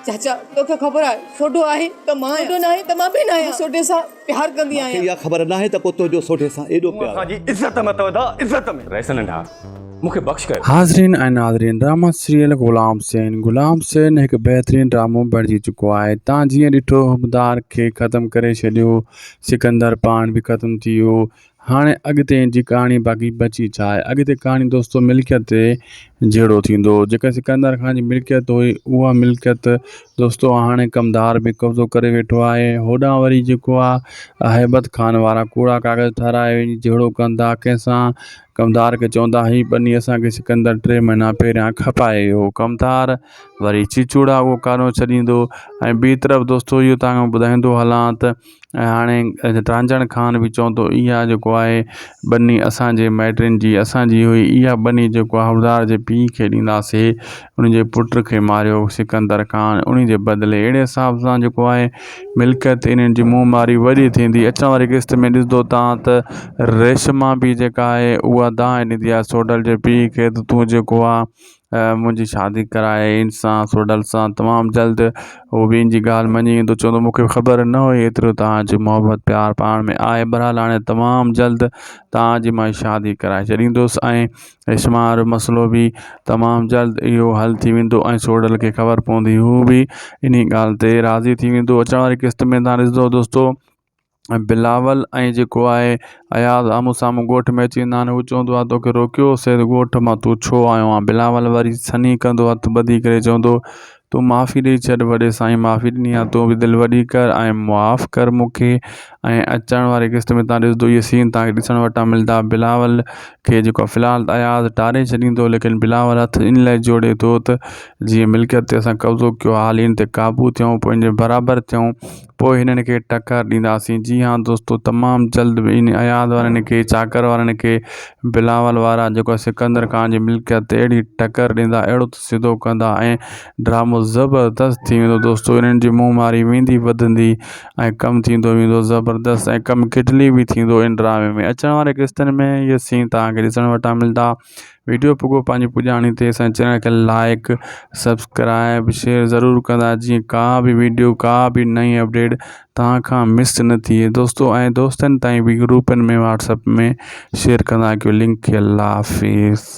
چاچا توکي خبر آهي سوڍو آهي ته مان آهيان، سوڍو ناهي ته مان به ناهيان. سوڍي سان پيار ڪندي مان کي آهيان. اها خبر ناهي ته ڪو تنهنجو سوڍي سان ايڏو تون پيار اسان آهي. جي عزت ۾ ته وڌاء عزت ۾. رئيس ننڍا مون کي بخش ڪيو. حاضرين ۽ ناظرين ڊراما سيريل غلام حسين غلام حسين هڪ بهترين ڊرامو بڻجي چڪو آهي تان جيئن ڏٺو حبدار کي ختم ڪري ڇڏيو سڪندر پاڻ به ختم ٿي ويو هاڻي اڳتي ان جي ڪهاڻي باقي بچي ڇا آهي اڳتي ڪهاڻي دوستو ملڪيت تي جهيڙو ٿيندو جيڪا سڪندر خان جي ملڪيت هئي اها ملڪيت دوستو هاڻي ڪمدار به قبضو ڪري ويٺو آهي هوڏانهن وري جيڪو آهي هيبت خان وارا ڪوڙا ڪاغذ ٺهرائي وڃي جهيڙو ڪندا ڪنهن سان ڪمدار کي چوندا هي ٻني اسان کي سڪندر ٽي مهينا پهريان کپائي ويو ڪمدار وري چيچوڙا اهو ڪارو ڇڏيندو ۽ ٻي طرف دوستو اهو تان کي ٻڌائيندو هلان ته ۽ هاڻي رانجهڻ خان به چوندو اها جيڪو آهي ٻني اسان جي مائٽن جي اسان جي هئي اها ٻني جيڪو آهي حبدار جي پيء کي ڏينداسي ان جي پٽ کي ماريو سڪندر خان ان جي بدلي اهڙي حساب سان جيڪو آهي ملڪيت انهن جي منهن ماري وڏي ٿيندي اچڻ واري قسط ۾ ڏسندو تان ته ريشما به جيڪا آهي اها دانهن ڏيندي آهي سوڍل جي پيء کي ته تون جيڪو آهي منهنجي شادي ڪرائي ان سان سوڍل سان تمام جلد هو به ان جي ڳالهه مڃي ويندو چوندو مون کي خبر نه هئي ايترو توهان جي محبت پيار پاڻ ۾ آهي بهرحال هاڻي تمام جلد توهان جي مان شادي ڪرائي ڇڏيندس ۽ ريشما وارو مسئلو به تمام جلد اهو حل ٿي ويندو ۽ سوڍل کي خبر پوندي هو به انهي ڳالهه تي راضي ٿي ويندو اچڻ واري قسط ۾ توهان ڏسندو دوستو بلاول ۽ جيڪو آهي اياز آمهون سامهون ڳوٺ ۾ اچي ويندا آهن هو چوندو آهي توکي روڪيو هوسين ته ڳوٺ مان تون ڇو آيو آهين بلاول وري سنهي ڪندو هٿ ٻڌي ڪري چوندو تون معافي ڏئي ڇڏ وڏي سائين معافي ڏني آهي تون به دل وڏي ڪر ۽ معاف ڪر مون کي ۽ اچڻ واري قسط ۾ تان ڏسندو اهي سين تان کي ڏسڻ وٽان ملندا بلاول کي جيڪو في الحال ته اياز ٽاري ڇڏيندو ليڪن بلاول هٿ ان لاء جوڙي ٿو ته جيئن ملڪيت تي اسان قبضو ڪيو آهي حالي ان تي قابو ٿيون پوء ان جي برابر ٿيون پوء هنن کي ٽڪر ڏينداسين جي ها دوستو تمام جلد ان اياز وارن کي چاڪر وارن کي بلاول وارا جيڪو سڪندر خان جي ملڪيت تي اهڙي ٽڪر ڏيندا اهڙو ته سڌو ڪندا ۽ ڊرامو زبردست ٿي ويندو دوستو انهن جي منهن ماري ويندي وڌندي ۽ ڪم ٿيندو ويندو زبردست ۽ ڪم ڪٽلي به ٿيندو ان ڊرامي ۾ اچڻ واري قسطن ۾ اهي سين توهان کي ڏسڻ وٽان ملندا ويڊيو پڳو پنهنجي پڄاڻي تي اسان چينل کي لائڪ سبسڪرائب شيئر ضرور ڪندا جيئن ڪا به ويڊيو ڪا به نئين اپڊيٽ توهان کان مس نه ٿئي دوستو ۽ دوستن تائين به گروپن ۾ واٽس اپ ۾ شيئر ڪندا ڪيو لنڪ کي الله حافظ.